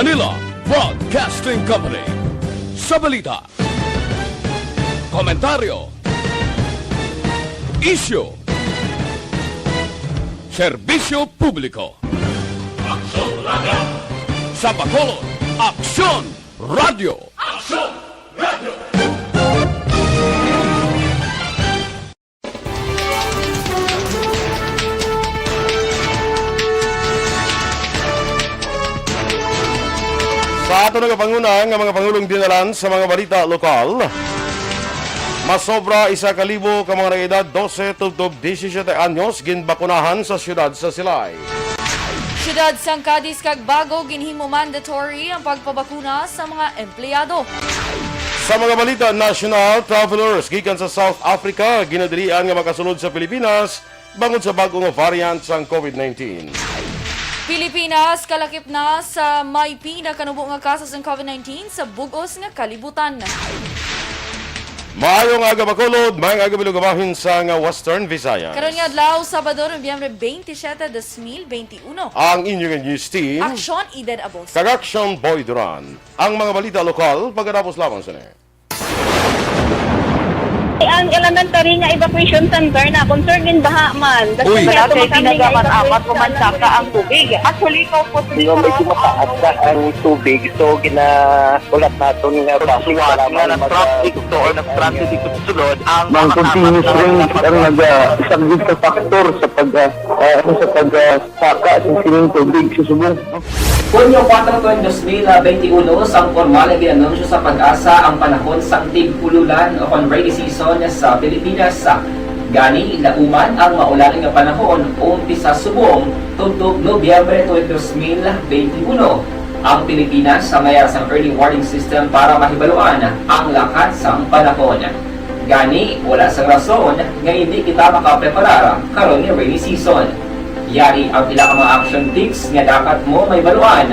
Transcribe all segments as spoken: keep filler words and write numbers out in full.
Manila Broadcasting Company. Sa balita, komentaryo, isyu, serbisyo publiko. Aksyon Radio. Sa Bacolod, Aksyon Radio. Aksyon Radio. Sa aton nagapanguna nga mga pangulong dinalan sa mga balita lokal, masobra isa ka libo ka mga nag-edad dose tubtob disisiete anyos ginbakunahan sa siyudad sa Silay. Siyudad sang Cadiz kag Bago ginhimo mandatory ang pagpabakuna sa mga empleyado. Sa mga balita nasyonal, travelers gikan sa South Africa ginadilian nga makasulod sa Pilipinas bangod sa bag-o nga variant sang COVID nineteen. Pilipinas kalakip na sa may pinakanubo nga kaso sang COVID nineteen sa bug-os nga kalibutan. Maayong aga, Bacolod. Maayong aga, Bilog, bahin sa nga Western Visayas. Karon nga adlaw, Sabado, Nobyembre twenty-seven, dos mil twenty-one. Ang inyong news team, Aksyon Eden Abos. Kag Aksyon Boy Duran. Ang mga balita lokal, pagkatapos lamang sini. Ang elementary nga evacuation center na concern din baha man. Uy. Kaya kay tumakan din nga pinagamat-amat evacuation kuman center. Saka ang tubig. Actually, ikaw po, Hindi, medyo mataas na ang tubig. So, gina-, ulat naton nga traffic, nga mag-, nag-traffic to or nag-traffic dito sa sulod, ang Mang mataas continuous na rain ang nag-, naga-, isang big factor sa pag, ah, ah, ano, sa pag, ah, saka sa sining tubig sa subong. Hunyo kuwatro, dos mil benti uno, sang pormal nga ginanunsyo sa PAGASA ang panahon sang tig-ululan o kon rainy season sa Pilipinas. Gani, lauman ang maulan nga panahon, umpisa subong tubtob Nobyembre twenty, dos mil benti uno. Ang Pilipinas sa mayar sang early warning system para mahibaluan ang lakat sang panahon. Gani, wala sang rason nga hindi kita makapreparar karon nga rainy season. Yari ang pila ka mga action tips nga dapat mo mahibaluan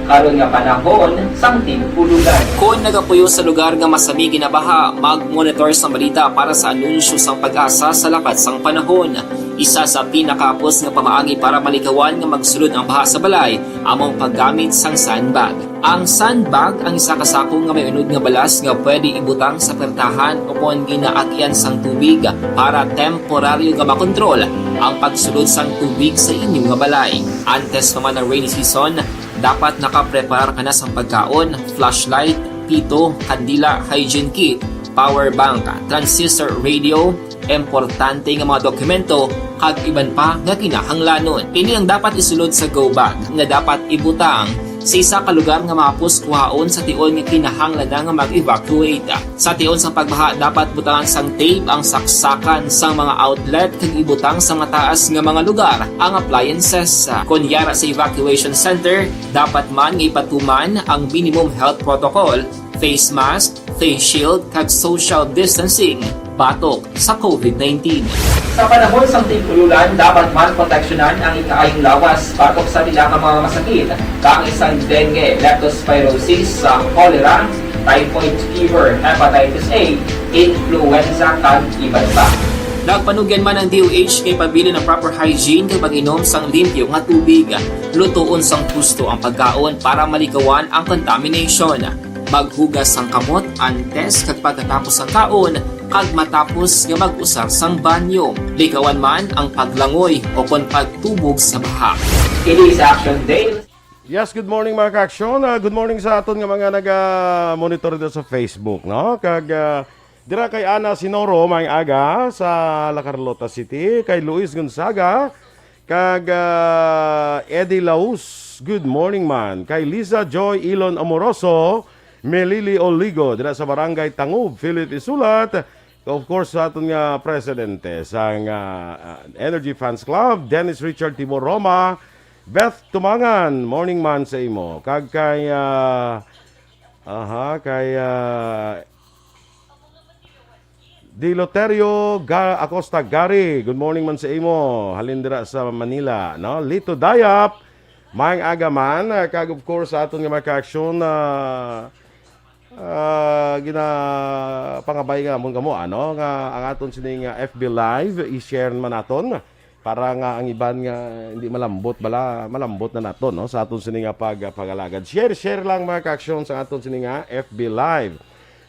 karon nga panahon sang tig-ululan. Kon nagapuyo sa lugar nga masami ginabaha, mag-monitor sang balita para sa anunsyo sang PAGASA sa lakat sang panahon. Isa sa pinakahapos nga pamaagi para malikawan nga magsulod ang baha sa balay amo ang paggamit sang sandbag. Ang sandbag ang isa ka sako nga may unod nga balas nga pwede ibutang sa pertahan o kon ginaagyan sang tubig para temporaryo nga makontrol ang pagsulod sang tubig sa inyo nga balay. Antes pa man ang rainy season, dapat nakapreparar ka na sang pagkaon, flashlight, pito, kandila, hygiene kit, power bank, transistor radio, importante nga mga dokumento, kag iban pa nga kinahanglanon. Ini ang dapat isulod sa go bag nga dapat ibutang sa isa ka lugar nga mahapos kuhaon sa tion nga kinahanglan na nga mag-evacuate. Sa tion sang pagbaha, dapat butangan sang tape ang saksakan sang mga outlet kag ibutang sa mataas nga mga lugar ang appliances. Kon yara sa evacuation center, dapat man nga ipatuman ang minimum health protocol, face mask, face shield, kag social distancing batok sa COVID nineteen. Sa panahon sang tig-ululan, dapat man proteksyonan ang ikaayong lawas batok sa pila ka mga masakit, kaangay sang dengue, leptospirosis, sa cholera, typhoid fever, hepatitis A, influenza, kag iban pa. Nagpanugyan man ang D O H nga ipabilin ang proper hygiene kag pag-inom sang limpyo nga tubig. Lutoon sang husto ang pagkaon para malikawan ang contamination. Maghugas sang kamot antes kag pagkatapos sang kaon, kag matapos nga mag-usar sang banyo. Likawan man ang paglangoy o kon pagtubog sa baha. Kini sa Action Day. Yes, good morning, mga ka-aksyon. Ah, good morning sa aton nga mga naga-monitor dito sa Facebook, no? Kag, ah, dira kay Ana Sinoro, maayong aga sa La Carlota City, kay Luis Gonzaga, kag, ah, Eddie Laus, good morning man. Kay Liza Joy Ilon Amoroso, Melili Oligo, dira sa Barangay Tangub, Philip Isulat. Of course, sa aton nga presidente sang, ah, ah, Energy Fans Club, Dennis Richard Timor Roma, Beth Tumangan, morning man sa imo. Kag kay, ah, aha, kay, ah, Diloterio Ga-, Acosta Gary, good morning man sa imo. Halin dira sa Manila, no? Lito Dayap, maayong aga man. Ah, kag of course, sa aton nga mga ka-aksyon, ah, ah, ginapangabay nga amon kamo, ano, nga ang aton sining, ah, F B Live, i-share man naton. Para nga ang iban nga hindi malambot bala, malambot na nato, no, sa aton sini nga pag-, pag-alagad. Share, share lang, mga ka-aksyon, sa aton sini nga F B Live.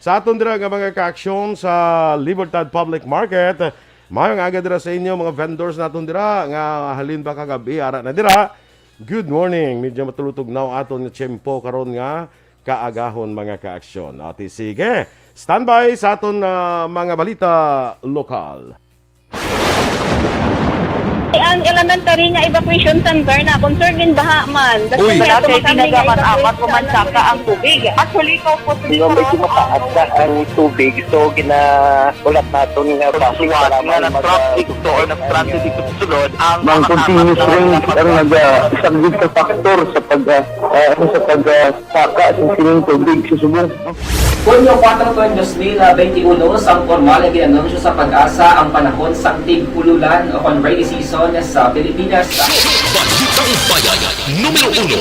Sa aton dira nga mga ka-aksyon sa Libertad Public Market, maayong aga dira sa inyo, mga vendors naton dira nga halin pa kagabi, ara na dira. Good morning. Medyo matulutugnaw aton nga tiyempo karon nga kaagahon, mga ka-aksyon. Ati, sige, standby sa aton, ah, mga balita lokal. Ang elementary nga evacuation center na concerned in baha man. Uy. Wala kay ginagaman amat o mansaka ang tubig. Actually, ikaw po, medyo mataas na ang tubig. So, gina-, ulat naton nga traffic, nga mag-, na-traffic to or na-stranded dito sa sulod ang mga continuous rain ang nag-, ah, isang big factor sa pag, ah, ah, ano, sa pag, ah, saka sa sining tubig sa Subo. Hunyo kuwatro, dos mil benti uno, sang pormal nga gin-anunsyo sa PAGASA ang panahon sang tig-ululan o kon rainy season sa Pilipinas. Balitang Bayan, numero uno.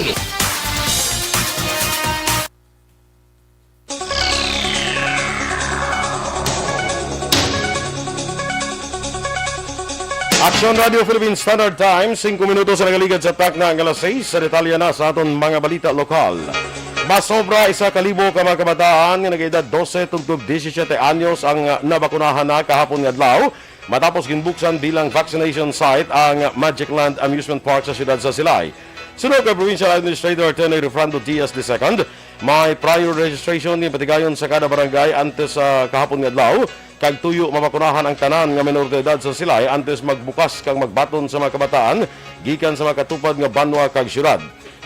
Aksyon Radio Philippine Standard Time, singko minutos sa nagaligad sa takna nga alas sais. Sa detalye na sa aton mga balita lokal. Masobra isa ka libo ka mga kabataan nga nag-edad dose tubtob disisiete anyos ang, ah, nabakunahan na kahapon nga adlaw, matapos ginbuksan bilang vaccination site ang Magic Land Amusement Park sa siyudad sa Silay. Suno kay Provincial Administrator Attorney Refrando Diaz the second, may prior registration nga patigayon sa kada barangay antes sa kahapon nga adlaw, kag tuyo mabakunahan ang tanan nga menor de edad sa Silay antes magbukas kag magbaton sa mga kabataan gikan sa mga katupad nga banwa kag siyudad.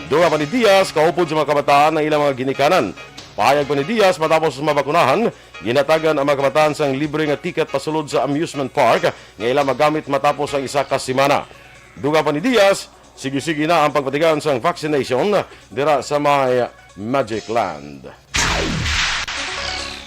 Dugang pa ni Diaz, kaupod sa mga kabataan ang ilang mga ginikanan. Pahayag pa ni Diaz, matapos mabakunahan, ginhatagan ang mga kabataan sang libre nga ticket pasulod sa amusement park nga ila magamit matapos ang isa ka semana. Dugang pa ni Diaz, sige-sige na ang pagpatigayon sang vaccination dira sa may Magic Land.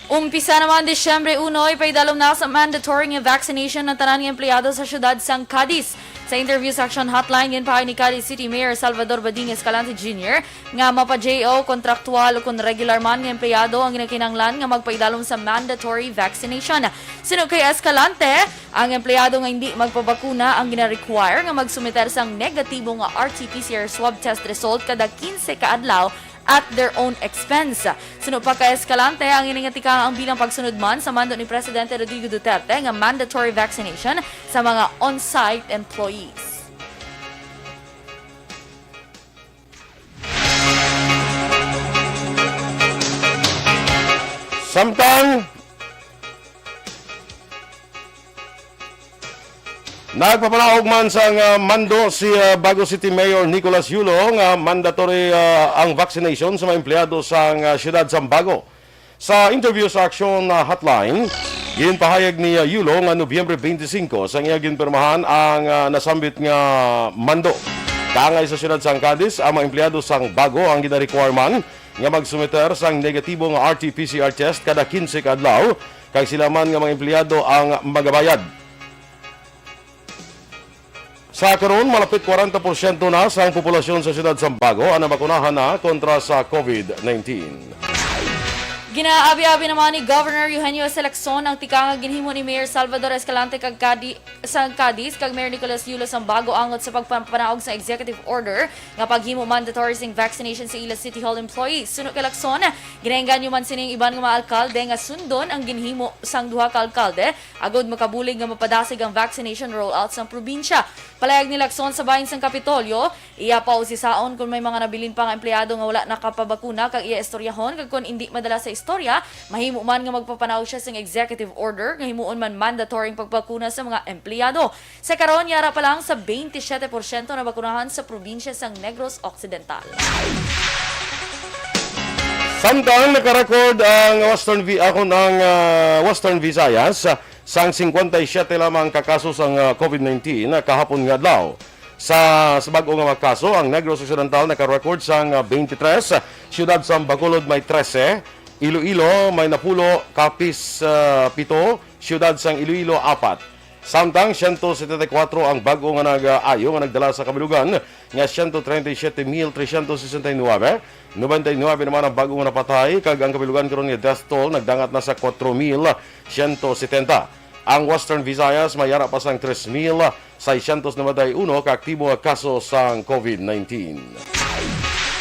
Umpisa naman Disyembre uno, ipaidalom na sa mandatory nga vaccination ang tanan nga empleyado sa siyudad sang Cadiz. Sa interview sa Action Hotline, ginpahayag ni Cadiz City Mayor Salvador Bading Escalante Junior nga mapa-J O, kontraktual, o kon regular man nga empleyado ang ginakinahanglan nga magpaidalom sa mandatory vaccination. Suno kay Escalante, ang empleyado nga hindi magpabakuna ang gina-require nga magsumiter sang negatibo nga R T P C R swab test result kada kinse ka adlaw at their own expense. Suno pa kay Escalante, ang ini nga tikang ang bilang pagsunod man sa mando ni Presidente Rodrigo Duterte nga mandatory vaccination sa mga on-site employees. Samtang nagpapanaog man sang, ah, mando si, ah, Bago City Mayor Nicolas Yulo nga mandatory, ah, ang vaccination sa mga empleyado sang, ah, siyudad sang Bago. Sa interview sa Aksyon, ah, Hotline, ginpahayag ni, ah, Yulo nga Nobyembre twenty-five sang iya ginpirmahan ang, ah, nasambit nga mando. Kaangay sa siyudad sang Cadiz, ang mga empleyado sang Bago ang gina-require man nga magsumiter sang negatibo nga R T P C R test kada kinse ka adlaw, kag sila man nga mga empleyado ang magabayad. Sa karon, malapit kwarenta porsyento na sa ang populasyon sa siyudad sang Bago ang nabakunahan na kontra sa COVID nineteen. Ginaabi-abi naman ni Governor Eugenio Salacson ang tikang nga ginhimo ni Mayor Salvador Escalante kag Cadi-, sang Cadiz kag Mayor Nicolas Yulo sang Bago angot sa pagpapanaog sa executive order nga paghimo mandatory sing vaccination sa ila City Hall employees. Suno kay Lacson, ginaengganyo man sining iban nga mga alkalde nga sundon ang ginhimo sang duha ka alkalde agod makabulig nga mapadasig ang vaccination rollout sang probinsya. Palayag ni Lacson sa bahin sang Kapitolyo, iya pausisaon kon may mga nabilin pa nga empleyado nga wala nakapabakuna kag iya istoryahon, kag kon indi madala sa istorya, mahimo man nga magpapanaog siya sing executive order nga himuon man mandatory ang pagbakuna sa mga empleyado. Sa karon, yara pa lang sa twenty-seven porsyento na bakunahan sa probinsya sang Negros Occidental. Samtang nakarecord ang Western Vi-, akon ang, ah, Western Visayas, ah, sang cincuenta y siete lamang ka kaso sang, ah, COVID nineteen, ah, kahapon nga adlaw. Sa, sa bag-o nga mga kaso, ang Negros Occidental nakarecord sang, ah, twenty-three, siyudad sang Bacolod may trese, Iloilo may napulo, Capiz, ah, pito, siyudad sang Iloilo apat. Samtang siyento setenta y kuwatro ang bag-o nga nag-ayo nga nagdala sa kabilugan nga siyento treinta y siete mil trescientos sesenta y nuebe, noventa y nuebe naman ang bag-o nga napatay, kag ang kabilugan karon nga death toll nagdangat na sa kuwatro mil siyento setenta. Ang Western Visayas may ara pa sang tres mil seiscientos noventa y uno ka aktibo nga kaso sang COVID nineteen.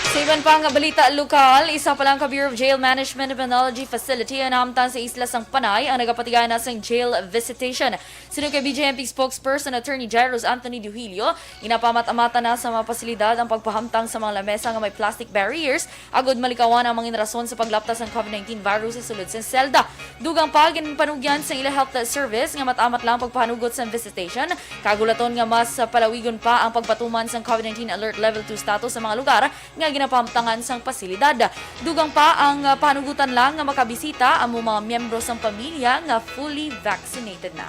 Sa iban pa nga balita lokal, isa pa lang ka Bureau of Jail Management and Penology facility ang nahamtang sa isla sang Panay ang nagapatigaya na sang jail visitation. Suno kay B J M P spokesperson Attorney Jairus Anthony Duhilio, ginapamat-amatan na sa mga pasilidad ang pagpahamtang sa mga lamesa nga may plastic barriers agod malikawan ang mga rason sa paglapta sang COVID nineteen virus sa sulod sang selda. Dugang pa, ginpanugyan sang ila health service nga mat-amat lang pagpahanugot sang visitation, kag hulaton nga mas palawigon pa ang pagpatuman sang COVID nineteen Alert Level two status sa mga lugar nga ginapahamtangan sang pasilidad. Dugang pa, ang, ah, pahanugutan lang nga makabisita amo mga miyembro sang pamilya nga fully vaccinated na.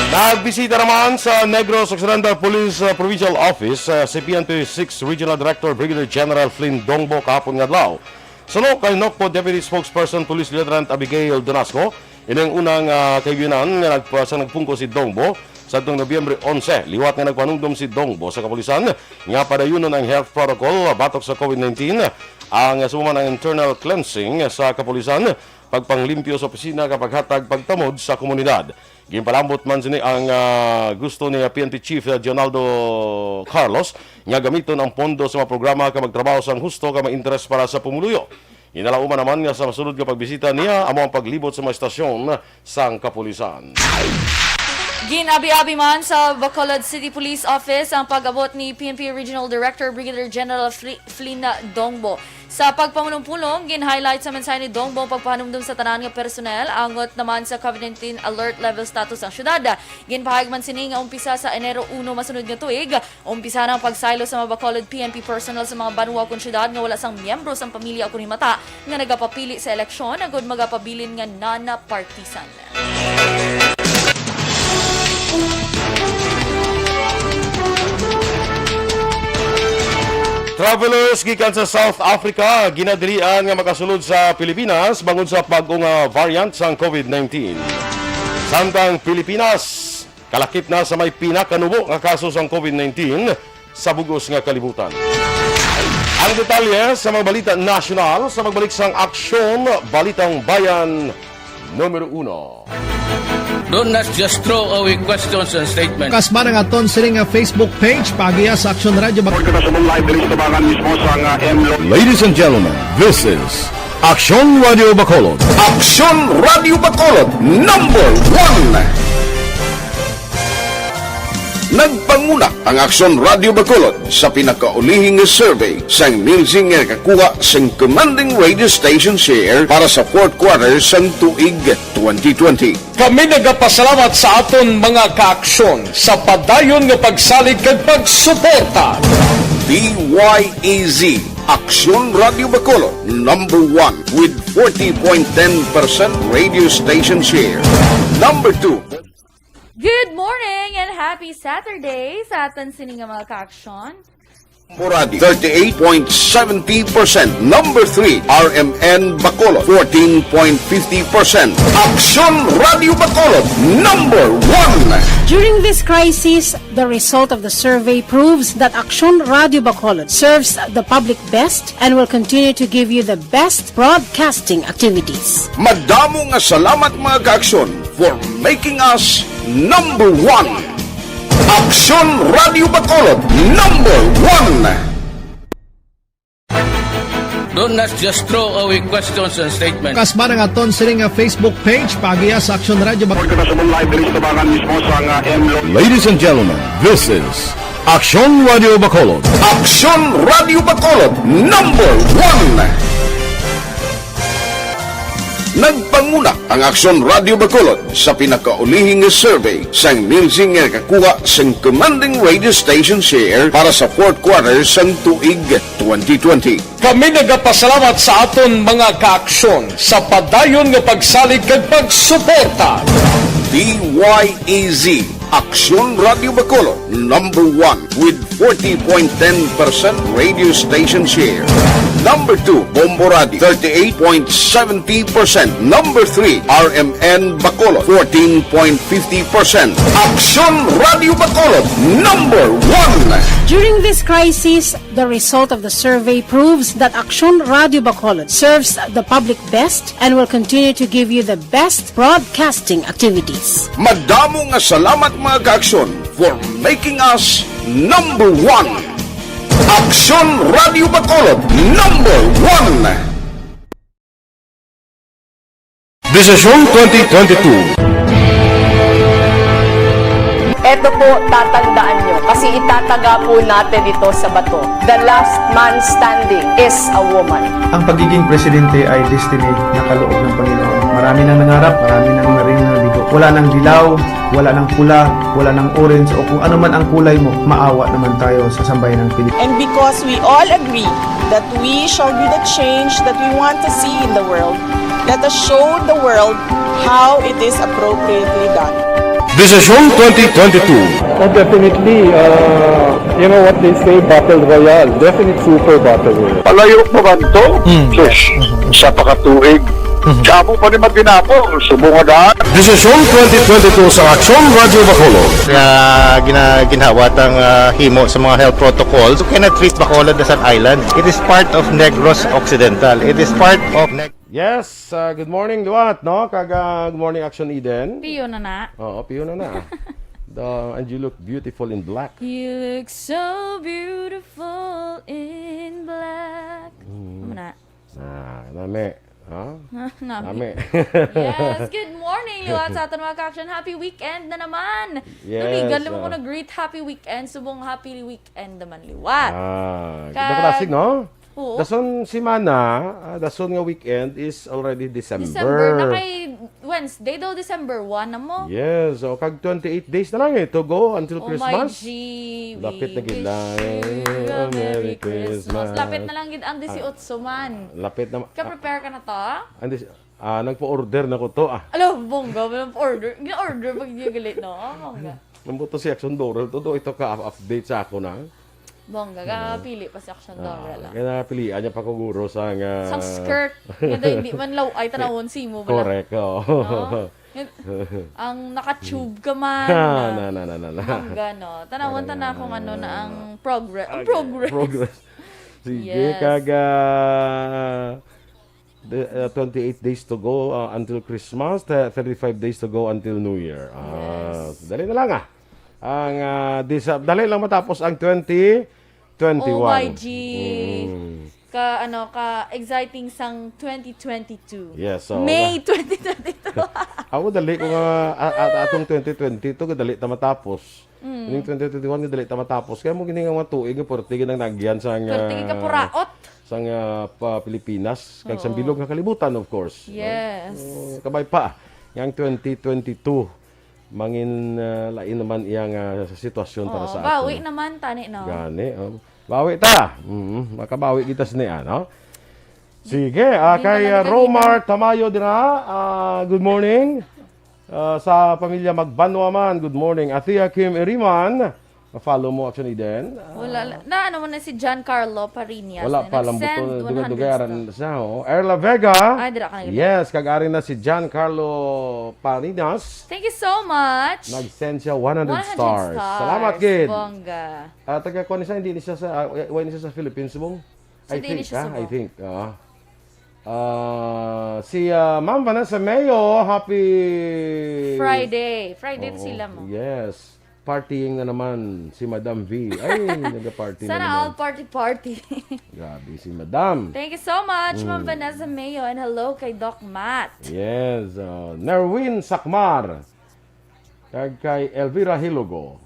Nagbisita naman sa Negros Occidental Police, ah, Provincial Office, ah, si P N P six Regional Director Brigadier General Flynn Dongbo kahapon nga adlaw. Suno kay Nocpo Deputy Spokesperson Police Lieutenant Abigail Donasco, ini ang unang, ah, kahigayonan nga nagpa-, sa nagpungko si Dongbo sadtong Nobyembre onse, liwat nga nagpanumdom si Dongbo sa kapulisan nga padayunon ang health protocol batok sa COVID nineteen. Ang, ah, sumuman ang internal cleansing sa kapulisan, pagpanglimpyo sa opisina kag paghatag pagtamod sa komunidad. Ginpalambot man sini ang, ah, gusto ni P N P Chief, ah, Gionaldo Carlos nga gamiton ang pondo sa mga programa kag magtrabaho sang husto kag may interes para sa pumuluyo. Ginalauman naman nga sa masunod nga pagbisita niya amo ang paglibot sa mga estasyon sang kapulisan. Gin-abi-abi man sa Bacolod City Police Office ang pag-abot ni P N P Regional Director Brigadier General Fli-, Flynn Dongbo. Sa pagpamulong-pulong, gin-highlight sa mensahe ni Dongbo ang pagpahanumdom sa tanan nga personnel angot naman sa COVID nineteen alert level status ang syudad. Ginpahayag man sini nga umpisa sa Enero uno masunod nga tuig, umpisa na ang pagsaylo sa mga Bacolod P N P personnel sa mga banwa ukon syudad nga wala sang miyembro sang pamilya ukon himata nga nagapapili sa eleksyon agud magapabilin nga non-partisan. Travelers gikan sa South Africa ginadilian nga makasulod sa Pilipinas bangod sa bag-o nga variant sang COVID nineteen. Samtang Pilipinas, kalakip na sa may pinakanubo nga kaso sang COVID nineteen sa bug-os nga kalibutan. Ang detalye sa mga balita nasyonal sa pagbalik sang Aksyon Balitang Bayan numero uno. Do not just throw away questions and statements. Kasma nga aton sini nga Facebook page, paagiha sa Aksyon Radio Bac- Report ko na sa mong live diri sa tubangan mismo sa nga M Lo- Ladies and gentlemen, this is Aksyon Radio Bacolod. Aksyon Radio Bacolod, number one. Nagpanguna ang Aksyon Radio Bacolod sa pinakaulihi nga survey sang Nielsen nga nakakuha sang commanding radio station share para sa fourth quarter sang tuig twenty twenty. Kami nagapasalamat sa aton mga kaaksyon sa padayon nga pagsalig kag pagsuporta. D Y E Z, Aksyon Radio Bacolod, number one with forty point ten percent radio station share. Number two. Good morning and happy Saturday sa aton sini nga mga kaaksyon. Muradi, thirty-eight point seventy percent. Number three, R M N Bacolod, fourteen point fifty percent. Aksyon Radio Bacolod, number one. During this crisis, the result of the survey proves that Aksyon Radio Bacolod serves the public best and will continue to give you the best broadcasting activities. Madamo nga salamat, mga kaaksyon, for making us number one. Aksyon Radio Bacolod, number one. Do not just throw away questions and statements. Kasma nga aton sini nga Facebook page, paagiha sa Aksyon Radio Bac- Report ko na sa mong live diri sa tubangan mismo sa nga M Lo- Ladies and gentlemen, this is Aksyon Radio Bacolod. Aksyon Radio Bacolod, number one. Nagpanguna ang Aksyon Radio Bacolod sa pinakaulihi nga survey sang Nielsen nga nakakuha sang commanding radio station share para sa fourth quarter sang tuig twenty twenty. Kami nagapasalamat sa aton mga kaaksyon sa padayon nga pagsalig kag pagsuporta. D Y E Z, Aksyon Radio Bacolod, number one with forty point ten percent radio station share. Number two, Bombo Radio, thirty-eight point seventy percent. Number three, R M N Bacolod, fourteen point fifty percent. Aksyon Radio Bacolod, number one. During this crisis, the result of the survey proves that Aksyon Radio Bacolod serves the public best and will continue to give you the best broadcasting activities. Madamo nga salamat, mga ka-Aksyon, for making us number one. Aksyon Radio Bacolod, number one. Desisyon twenty twenty-two. Eto po, tatandaan nyo, kasi itataga po natin ito sa bato. The last man standing is a woman. Ang pagiging presidente ay destiny na kaloob ng Panginoon. Marami nang nangarap, marami nang naring naligo. Wala nang dilaw, wala nang pula, wala nang orange, o kung ano man ang kulay mo, maawa naman tayo sa sambayan ng Pilipinas. And because we all agree that we shall be the change that we want to see in the world, let us show the world how it is appropriately done. Desisyon twenty twenty-two. Oh, definitely, uh, you know what they say, battle royale. Definite super battle royale. Palayo pa man to? Mm. Sus, sa pakatuig. Mhm. Sa amo pa ni Matinapol, subong nga daan. Desisyon twenty twenty-two sa Aksyon Radio Bacolod. Nga gina-, ginhawat ang, ah, himo sa mga health protocols. You cannot treat Bacolod as an island. It is part of Negros Occidental. It is part of Neg- Yes, ah, good morning, liwat, no? Kag, ah, good morning, Action Eden. Piyo na na. Oo, piyo na na. The, and you look beautiful in black. You look so beautiful in black. Mm. Amo na. Ah, nami. Ha? Nami. Nami. Yes, good morning, liwat sa aton mga ka-action. Happy weekend na naman. Yes, Tuligan naman ko ah. nag-greet happy weekend. Subong happy weekend naman, liwat. Ah, Kag- ganda klaseng, no? Oo. Dason semana, ah, dason nga weekend is already December. December na kay Wednesday daw, December one na mo. Yes, so kag twenty-eight days na lang eh, to go until Oh my Christmas. G, Lapit na we gid wish lang. you a Merry Merry Christmas. Christmas. Lapit na lang gid ang Ah, disiotso man. lapit na ma-, Ka-prepare ka na to? ah, ang dis-, ah, nagpa-order na ko to, ah. Alo, bongga, walang order. Gina-order pag niya galit, no? Oh, bongga. Nang buto si Action Doral to, do ito ka update sa ako na. Bongga, Oo. Kapili pa si Action Ah, Doral, ah. kaya napilian niya pa ko guro sa nga Sang skirt. Nga daw hindi man law, ay, tanawon si mo, bala. Correct, oo. No? Yun, ang naka-tube ka man. Ha, na, na, na, na, na. Bongga, no? Tanawon ta na kung ano na ang progre-, ang Okay. progress. Progress. Sige, Yes. kag, ah, the, uh, twenty-eight days to go, uh, until Christmas, th-, thirty-five days to go until New Year. Ah, Yes. dali na lang, ah. Ang, ah, disa-, dali lang matapos ang twenty twenty-one. Oh my G. Mm. Ka, ano, ka exciting sang twenty twenty-two. Yes, so, May na- twenty twenty-two. Ako, dali ko nga, a-, a-, atong twenty twenty-two, dali ta matapos. Mm. Ning twenty twenty-one nga dali ta matapos. Kaya mo gini nga mga tuig nga pwerte gid ang nagyan sang, Pwerte gid ah, kapuraot. sang, ah, pa Pilipinas, kag sang Oo. bilog nga kalibutan, of course, no? Yes. So, kabay pa nga ang twenty twenty-two mangin, ah, lain naman iyang, ah, sitwasyon para Oo, sa bawi aton. naman tani, no? Gani, oh. Bawi ta. Mm, makabawi kita sini, ano? Sige, ah, Di kay, na lang ah, Romar Tamayo dira, ah, good morning. Ah, sa pamilya Magbanwa man, good morning. Athea Kim Iriman, ma-follow mo, Action Eden. Ah, Wala la-, na ano mo na si John Carlo Parinas wala na pa lang nag-send buto, dugay-dugay one hundred aran star. siya, oh. Erla Vega. Ay, dira ka na gid. Yes, kag ari na si John Carlo Parinas. Thank you so much. Nag-send siya one hundred One hundred stars. stars. Salamat gid. Bongga. Ah, taga kuan ni siya, hindi ni siya sa, ah, wa-, wa ni siya sa Philippines, subong? Sa I di ni think, siya ah, I subo. think, ah. Ah, si, ah, Ma'am Vanessa Mayo, happy Friday. Friday to Oo, sila mo. yes. Partying na naman si Madam V. Ay, nag-party na Sana all naman. party-party. Grabe si Madam. Thank you so much, Ma'am Mm. Vanessa Mayo, and hello kay Doc Matt. Yes, uh, Nerwin Sakmar. Kag kay Elvira Hilogo.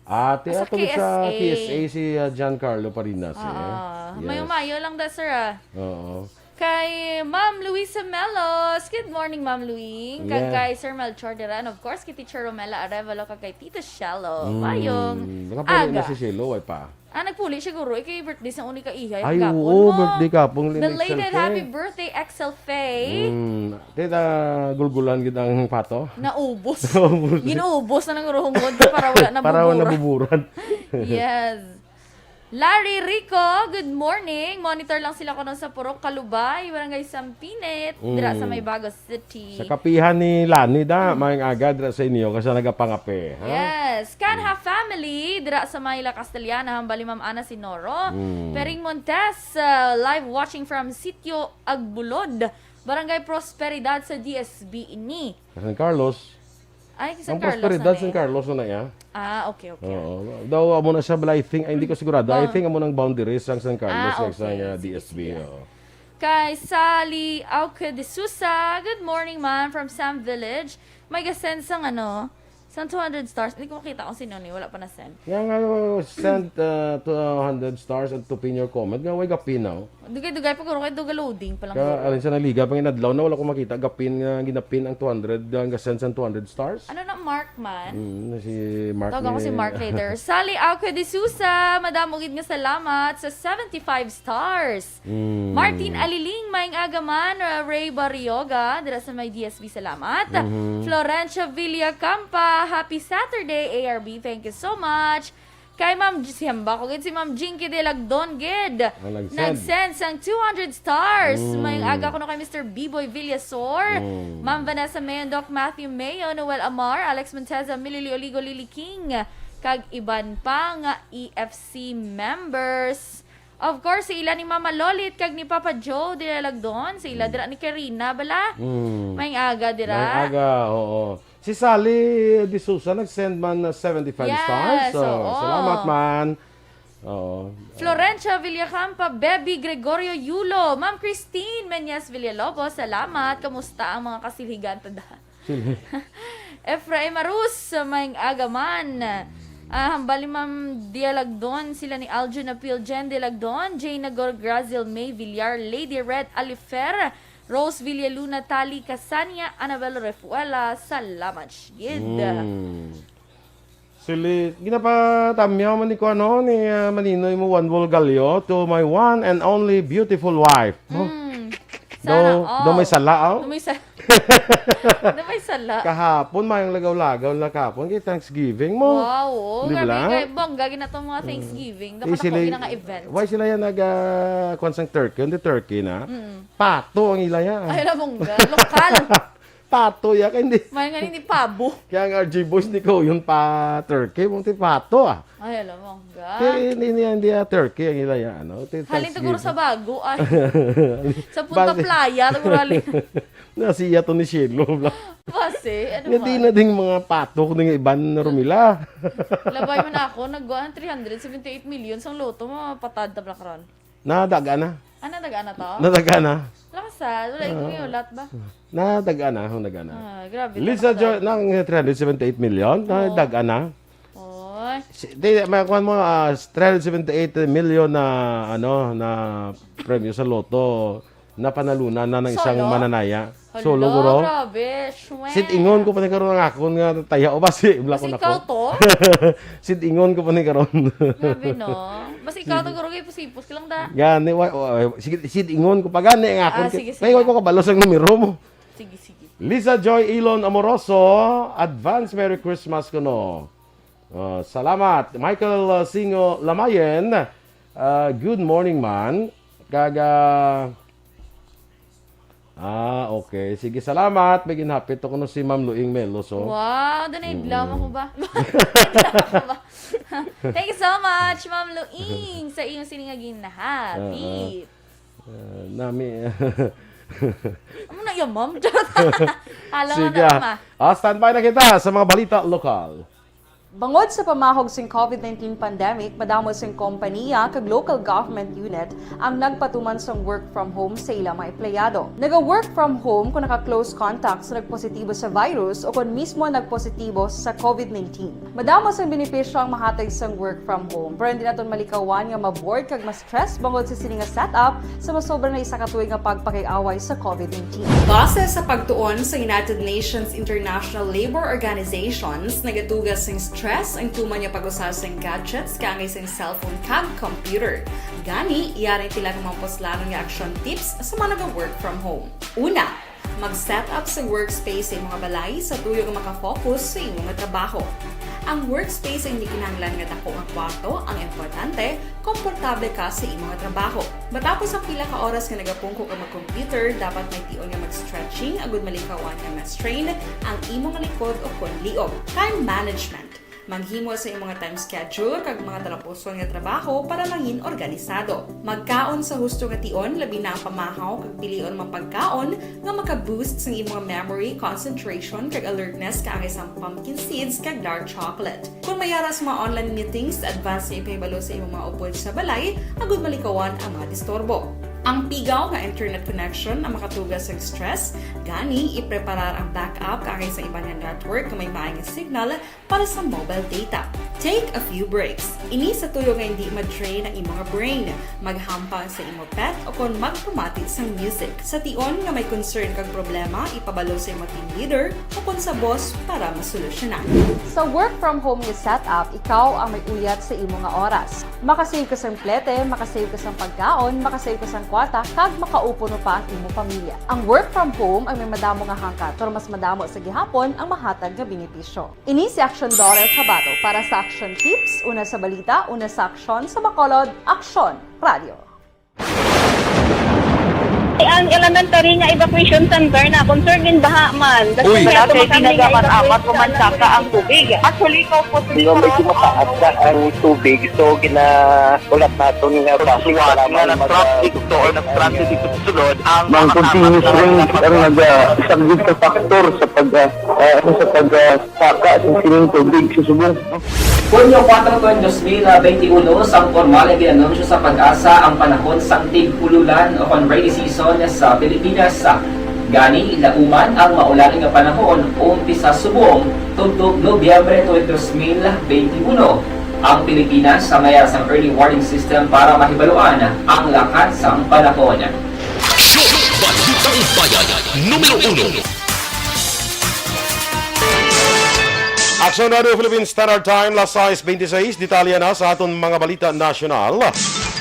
Ate, Sa ato gid sa K S A. K S A si, uh, Giancarlo Parinas, eh. Ah, Yes. mayo-mayo lang da, sir, ah. Oo. Kay Ma'am Luisa Melos. Good morning, Ma'am Louie. Kag Yeah. kay Sir Melchor Dira. And of course, kay Teacher Romela Arevalo, kag kay Tito Shello. Mm, Mayong nakapuli na aga. si Shello, ay pa. Ah, nagpuli siguro. Eh, kay birthday sa uni ka ihay. Ay, Gapon oo, mo. birthday ka pong Belated Linix happy Selfie. birthday, X L Faye. Mm, tita, gulgulan gid ang pato. Naubos. Naubos. Ginuubos na ng ruhungod para wala na Para wala buburan. buburan. Yes. Larry Rico, good morning. Monitor lang sila kuno sa Purok Kalubay, Barangay Sampinit, dira sa Mm. May Bago City. Sa kapihan ni Lani da, Mm. maayong aga dira sa inyo, kasi nagapangape, ha? Yes. Kanha Mm. family, dira sa Mayla Castellana, hambal ni Ma'am Ana Sinoro. Mm. Pering Montes, uh, live watching from Sitio Agbulod, Barangay Prosperidad sa D S B ini. Sa San Carlos. Ay, San Ang Carlos Prosperidad, na San ni. Carlos na na iya. Ah, okay, okay. Oo. Daw, amo na siya, but I think, ay, hindi ko sigurado. I Bang- think amo nang boundaries ang San Carlos Ah, kag sa, okay. uh, Sige, D S B, sige. Oo. Kay Sally Auke de Sousa, "Good morning, ma'am, from Sam Village." May ga-send sang, ano, sang two hundred stars. Hindi ko makita kung sino ni, wala pa na-send. Nga nga, send, uh, two hundred stars and to pin your comment. Nga, way ga-pin, no? Dugay-dugay pa, guro, kay duga loading pa lang, Ka, guro. Alin sa naliga, pang inadlaw na, wala ko makita, ga-pin nga, gina-pin ang two hundred, nga ga-send sang two hundred stars. Ano na, Mark man? Mm, si Mark Tawag ako ni si Mark later. Sally Auke de Sousa, madamo gid nga salamat sa seventy-five stars. Mm. Martin Aliling, maayong aga man, uh, Ray Barrioga, dira sa may D S B, salamat. Mhm. Florencia Villacampa, happy Saturday, A R B, thank you so much. Kay Ma'am J-, siyamba ko gid, si Ma'am Jinky de Lagdon gid. Ang nag-send. Nag-send sang two hundred stars. Mm. Maayong aga kuno kay Mister Biboy Villasor, Mm. Ma'am Vanessa Mayon, Doc Matthew Mayo, Noel Amar, Alex Monteza, Milili Oligo, Lily King, kag iban pa nga E F C members. Of course, sa ila ni Mama Lolit kag ni Papa Joe de Lagdon, sa ila Mm. dira ni Karina bala. Mm. Maayong aga dira. Maayong aga, oo. Si Sally de Sousa nag-send man na seventy-five Yes, stars. So, oo. salamat man. Oo. Florencia Villacampa, Baby Gregorio Yulo, Ma'am Christine Menyes Villalobos, salamat. Kamusta ang mga kasilhigan, tanda? Sila. Ephraim Arus, maayong aga man. Ah, hambal ni Ma'am Dia Lagdon, sila ni Aljun Apil, Jen De Lagdon, Jane Nagor, Grazil May Villar, Lady Red Alifer, Rose Villaluna, Tali Casania, Annabel Refuela, salamat gid. Mm. Sili, ginapatamyaw man ni ko, ano, ni, ah, Maninoy mo, Juan Volgalio, to my one and only beautiful wife. Oh. Mm. Sana Daw, all. daw may sala, oh. Daw may sa-, daw may sala. Kahapon, maayong lagaw-lagaw na kahapon kay Thanksgiving mo. Wow, oh. Di Grabe, ba? kay bongga gid na tong mga Mm. Thanksgiving. Dako na Easily, po gid nga event. Why sila yan nag, ah, kuwan sang turkey? Hindi turkey na. Mm. Pato ang ila yan. Ay, ala, bongga. Lokal. Pato ya, kay hindi. May nga hindi pabo. Kaya ang R J Boys, di ko yun pa turkey, mong ti pato, ah. Ay, alam mo, ga. Ti, hindi, hindi, hindi, ah, turkey ang ila ya, ano, ti Halin siguro Thanksgiving. Sa Bago, ay. Sa Punta Bali. Playa, siguro halin. Nasiya to ni Shelo, bla. Base, ano Hindi man? Na ding mga patok ng iban na rumila. Labay man ako, nagwa ng three hundred seventy-eight million sang loto, mapatad ta bla karon. Nadaga na. Ah, nadaga na to? Nadaga na. Lakasad, wala Ah. yung ulat ba? Nadaga na, ang daga na. Ah, grabe, Lisa talaga. Joy, nang three hundred seventy-eight million, Oo. nadaga na. Oy. Si, di, may kuwan mo, ah, three hundred seventy-eight million na, ano, na premyo sa loto, napanalunan na ng isang Solo? mananaya. Hala, Solo, guro. Grabe, shwe. Sid-ingon ko pa ni karon ang akon nga taya o basi, wala Basi ko na ikaw ko. to? Sid-ingon ko pa ni karon. Grabe, no? Basi ikaw to, guro, kay pusipos ka lang da. Gani, wa-, wa-, sige, sid-ingon ko pa gani ang akon Ah, kay, sige, sige. kay wa ko kabalo sa numero mo. Sige, sige. Lisa Joy Elon Amoroso, advance Merry Christmas kuno. Ah, salamat. Michael, ah, Singo Lamayen, ah, good morning, man. Kag, ah, Ah, okay. Sige, salamat. May ginhapit ako no si Ma'am Luing Meloso. Wow, doon ay Mm. blama ko ba? Blama ko ba? Thank you so much, Ma'am Luing, sa iyong sining nga ginhapit. Ah, ah. Ah, nami. Amo na yan, ma'am. Charot. Alam mo Sige, na, ah. ma. Ah, standby na kita sa mga balita lokal. Bangod sa pamahog sing COVID nineteen pandemic, madamo sing kompaniya kag local government unit ang nagpatuman sang work from home sa ila mga empleyado. Naga-work from home kung naka-close contact sa nagpositibo sa virus o kon mismo nagpositibo sa COVID nineteen. Madamo sang benepisyo ang mahatag sang work from home, pero hindi naton malikawan nga ma-bored kag ma-stress bangod sa sini nga setup sa masobra na isa ka tuig nga pagpakig-away sa COVID nineteen. Base sa pagtuon sa United Nations International Labour Organizations, nagaduga sing stress ang tuman nga pag-usa sing gadgets kaangay sing cellphone kag computer. Gani, yari tila nga mga puslanon nga action tips sa mga naga-work from home. Una, mag-set up sa workspace sa imong balay sa tuyo nga makafocus sa imong trabaho. Ang workspace ay hindi kinahanglan nga dako nga kwarto. Ang importante, komportable ka sa imo nga trabaho. Matapos ang pila ka oras nga nagapungko ka mag-computer, dapat may tion nga mag-stretching agud malikawan nga ma-strain ang imo nga likod o kon liog. Time management. Maghimo sa imo nga time schedule kag mga talapuson nga trabaho para mangin organisado. Magkaon sa husto nga tion, labi na ang pamahaw kag pilion mga pagkaon nga maka-boost sang imo nga memory, concentration, kag alertness, kaangay sang pumpkin seeds kag dark chocolate. Kon may ara sa mga online meetings, advance nga ipahibalo sa imo mga upod sa balay agud malikawan ang mga disturbo. Ang pigaw nga internet connection ang makatuga sang stress, gani ipreparar ang backup kaangay sa iban nga network nga may maay nga signal para sa mobile data. Take a few breaks. Ini sa tuyo nga hindi ma-drain ang imo nga brain. Maghampang sa imo pet o kon magpamati sang music. Sa tion nga may concern kag problema, ipabalo sa imo team leader o kon sa boss para masolusyonan. Sa work from home nga setup, ikaw ang may uyat sa imo nga oras. Makasave ka sang plete, makasave ka sang pagkaon, makasave ka sang kwarta, kag makaupuno pa ang imo pamilya. Ang work from home ay may madamo nga hangkat, pero mas madamo sa gihapon ang mahatag nga benepisyo. Ini si Aksyon Doris Habato para sa Aksyon Tips, una sa balita, una sa aksyon, sa Bacolod, Aksyon Radio. Ang elementary nga evacuation center na concerned in baha man. Uy. Wala kay ginagapan apat ko man saka ang tubig. Actually, ikaw po, medyo mataas na ang tubig, so gina-, ulat naton nga bus nga nag-traffic to or nag-transit dito sa sulod ang mga continuous rain ang naga-, isa gid ka factor sa pag, ah, ah, ano, sa pag, ah, saka sa sining tubig sa subong. Hunyo kuwatro, dos mil benti uno, sang pormal nga gin-anunsyo sa PAGASA ang panahon sang tig-ululan o kon rainy season sa Pilipinas. Gani, lauman ang maulan nga panahon umpisa subong tubtob Nobyembre twenty, dos mil benti uno. Ang Pilipinas sa may sang early warning system para mahibaluan ang lakat sang panahon. Aksyon! Balitang Bayan, numero uno. Aksyon Radio Philippine Standard Time, las sais benti sais. Detalye na sa aton mga balita nasyonal.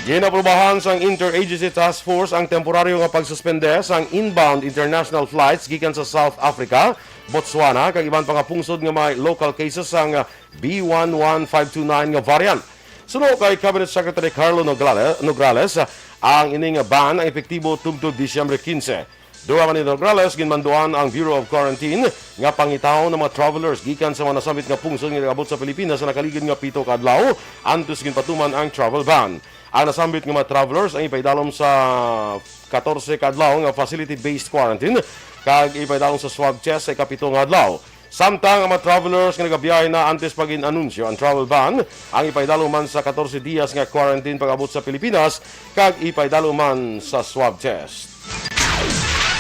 Ginaprubahan sang Interagency Task Force ang temporaryo nga pagsuspende sang inbound international flights gikan sa South Africa, Botswana, kag iban pa nga pungsod nga may local cases sang B one one five two nine nga variant. Suno kay Cabinet Secretary Carlo Nograle-, Nograles, ang ining ban ang epektibo tubtob Disyembre quince. Dugang man ni Nograles, ginmanduan ang Bureau of Quarantine nga pangitaw ang mga travelers gikan sa mga nasambit nga pungsod nga nag-abot sa Pilipinas sa nakaligid nga pito ka adlaw antes ginpatuman ang travel ban. Ang nasambit nga mga travelers ang ipaidalom sa katorse ka adlaw nga facility-based quarantine kag ipaidalom sa swab test sa ikapito nga adlaw. Samtang ang mga travelers nga nagabiyahe na antes pa gin-anunsyo ang travel ban, ang ipaidalom man sa katorse diyas nga quarantine pag-abot sa Pilipinas kag ipaidalom man sa swab test.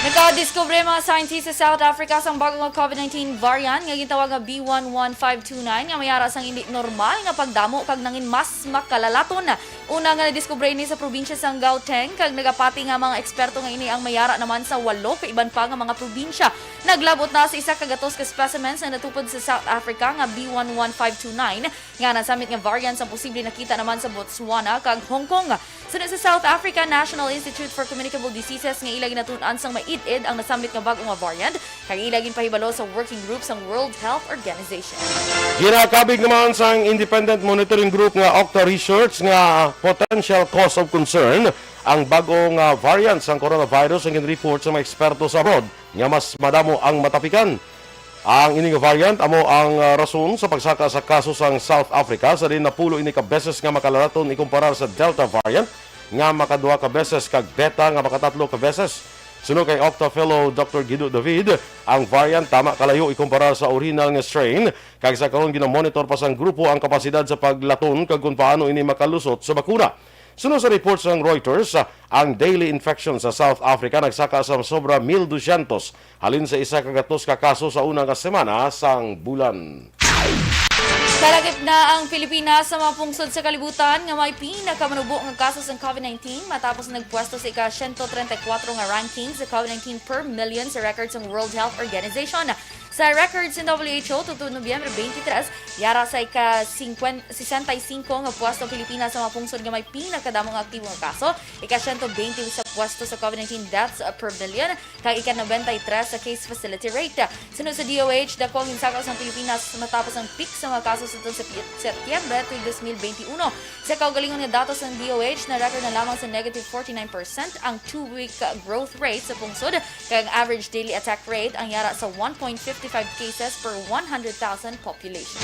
Nakadiskubre ang mga scientist sa South Africa sang bag-o nga COVID nineteen variant nga gintawag nga B one one five two nine nga may ara sang indi normal nga pagdamo kag nangin mas makalalaton. Una nga nadiskubre ini sa probinsya sang Gauteng, kag nagapati nga mga eksperto nga ini ang may ara naman sa walo ka iban pa nga mga probinsya. Naglabot na sa isa ka gatos ka specimens nga natupod sa South Africa nga B one one five two nine, nga nasambit nga variant sang posible nakita naman sa Botswana kag Hong Kong. Suno sa South Africa National Institute for Communicable Diseases nga ila ginatun-an sang maid-id ang nasambit nga bag-o nga variant, kag ila ginpahibalo sa working group sang World Health Organization. Ginakabig naman sang independent monitoring group nga Octa Research nga potential cause of concern ang bag-o nga variant sang coronavirus ang gin-report sa mga eksperto sa abroad nga mas madamo ang matapikan. Ang ini nga variant amo ang, ah, rason sa pagsaka sa kaso sang South Africa, sa diin napulo ini ka beses nga makalalaton ikumparar sa Delta variant nga makaduha ka beses kag Beta nga makatatlo ka beses. Suno kay Octa Fellow Doctor Guido David, ang variant tama kalayo ikumparar sa original nga strain, kag sa karon ginamonitor pa sang grupo ang kapasidad sa paglaton kag kon paano ini makalusot sa bakuna. Suno sa report sang Reuters, ang daily infection sa South Africa nagsaka sa sobra mil dusyentos halin sa isa ka gatos ka kaso sa una nga semana sang bulan. Kalakip na ang Pilipinas sa mga pungsod sa kalibutan nga may pinakamanubo nga kaso sang COVID nineteen, matapos nagpwesto sa ika siyento treinta y cuatro nga ranking sa COVID nineteen per million sa record sang World Health Organization. Sa record sang W H O, tubtob Nobyembre twenty-three, yara sa ika singkwen-, sesenta y cinco nga pwesto ang Pilipinas sa mga pungsod nga may pinakadamo nga aktibo nga kaso, ika siyento benti sa pwesto sa COVID nineteen deaths per million, kag ika-nobenta y tres sa case fatality rate. Suno sa D O H, dako ang ginsakaw sang Pilipinas matapos ang peak sa mga kaso sadtong Sep-, Setyembre tuig dos mil benti uno. Sa kaugalingon nga datos sang D O H, na-record na lamang sa negative forty-nine percent ang two-week growth rate sa pungsod, kag ang average daily attack rate ang yara sa one point five five cases per one hundred thousand population.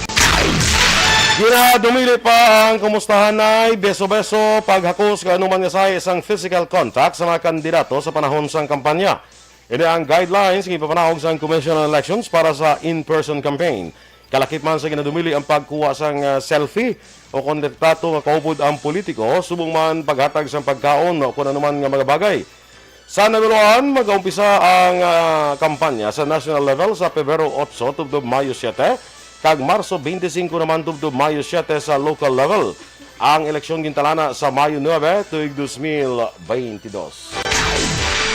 Ginadumili pa ang kumustahanay, beso-beso, paghakos kag anuman nga sahi sang physical contact sa mga kandidato sa panahon sang kampanya. Ini ang guidelines nga ipapanahog sang Commission on Elections para sa in-person campaign. Kalakip man sa ginadumili ang pagkuha sang, ah, selfie o kon litrato nga kaupod ang politiko, subong man paghatag sang pagkaon o kon anuman nga mga bagay. Sa nahibaluan, magaumpisa ang, ah, kampanya sa national level sa Pebrero otso tubtob Mayo siete, kag Marso twenty-five naman tubtob Mayo siete sa local level. Ang eleksyon gintalana sa Mayo nuebe, tuig dos mil benti dos.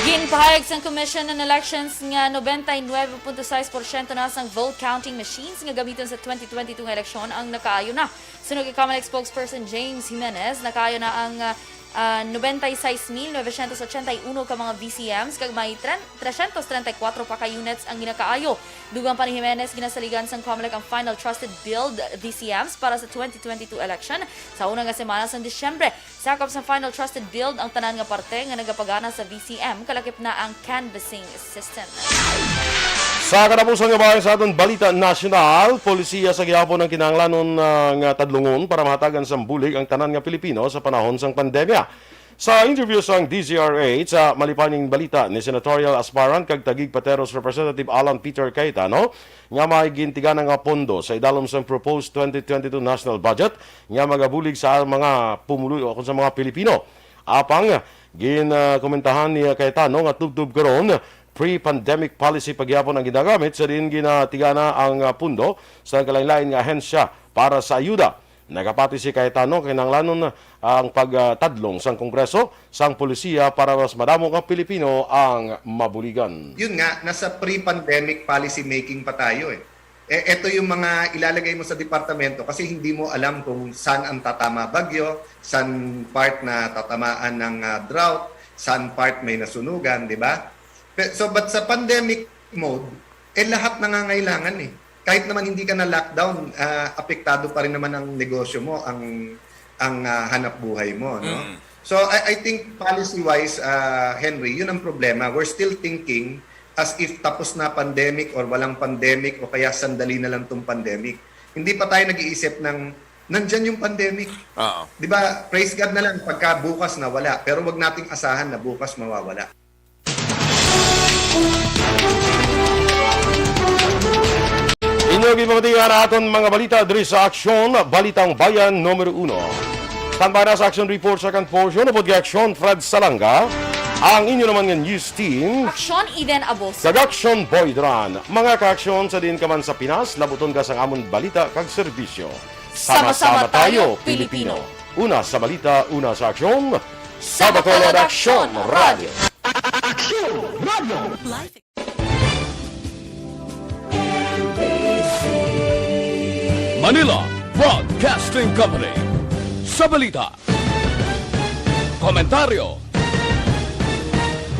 Ginpahayag sang Commission on Elections nga nobenta y nuebe punto sais porsyento na sang vote counting machines nga gamiton sa twenty twenty-two nga eleksyon ang nakaayo na. Suno kay Comelec spokesperson James Jimenez, nakaayo na ang, ah, ah, nobenta y seis mil novecientos ochenta y uno ka mga V C Ms, kag may tren-, trescientos treinta y cuatro pa ka units ang ginakaayo. Dugang pa ni Jimenez, ginasaligan sang Comelec ang final trusted build V C Ms para sa twenty twenty-two election sa una nga semana sang Disyembre. Sakop sa final trusted build ang tanan nga parte nga nagapagana sa V C M, kalakip na ang canvassing system. Sa katapusan nga bahin sa aton balita nasyonal, polisiya sa gihapon ang kinahanglanon, ah, nga tadlungon para mahatagan sang bulig ang tanan nga Pilipino sa panahon sang pandemya. Sa interview sang D Z R H sa Malipaning Balita ni Senatorial Aspirant kag Taguig Pateros Representative Alan Peter Cayetano, nga may gintigana nga pondo sa idalom sang proposed twenty twenty-two national budget nga magabulig sa mga pumuluyo o sa mga Pilipino. Apang, gin, ah, komentahan ni Cayetano nga tubtob karon, pre-pandemic policy pa gihapon ang ginagamit sa diin ginatigana ang, ah, pondo sa kalain-lain nga ahensya para sa ayuda. Nagapati si Cayetano, kinahanglanon ang pagtadlong sang Kongreso sang polisiya para mas madamo nga Pilipino ang mabuligan. Yun nga, nasa pre-pandemic policy making pa tayo eh. Eh, eto yung mga ilalagay mo sa departamento kasi hindi mo alam kung saan ang tatama bagyo, saan part na tatamaan ng, ah, drought, saan part may nasunugan, di ba? Pe-, so, but sa pandemic mode, eh, lahat nangangailangan eh. Kahit naman hindi ka na lockdown, ah, apektado pa rin naman ang negosyo mo, ang, ang, ah, hanap buhay mo, no? Mm. So, I, I think policy-wise, ah, Henry, yun ang problema. We're still thinking as if tapos na pandemic or walang pandemic o kaya sandali na lang tong pandemic. Hindi pa tayo nag-iisip ng nandyan yung pandemic. Oo. Di ba, praise God na lang pagka bukas na wala, pero wag nating asahan na bukas mawawala. Inyo ginpamatian ang aton mga balita diri sa Aksyon, Balitang Bayan numero uno. Standby na sa Aksyon Report sa kan portion, upod kay Aksyon Fred Salanga, ang inyo naman nga news team, Aksyon Eden Aboso, kag Aksyon Boy Dran. Mga kaaksyon, sa diin ka man sa Pinas, labuton ka sang amon balita kag serbisyo. Sama-sama tayo, Pilipino. Una sa balita, una sa aksyon. Sa Bacolod Aksyon Radio. Aksyon Radio. Manila Broadcasting Company. Sa balita, komentaryo,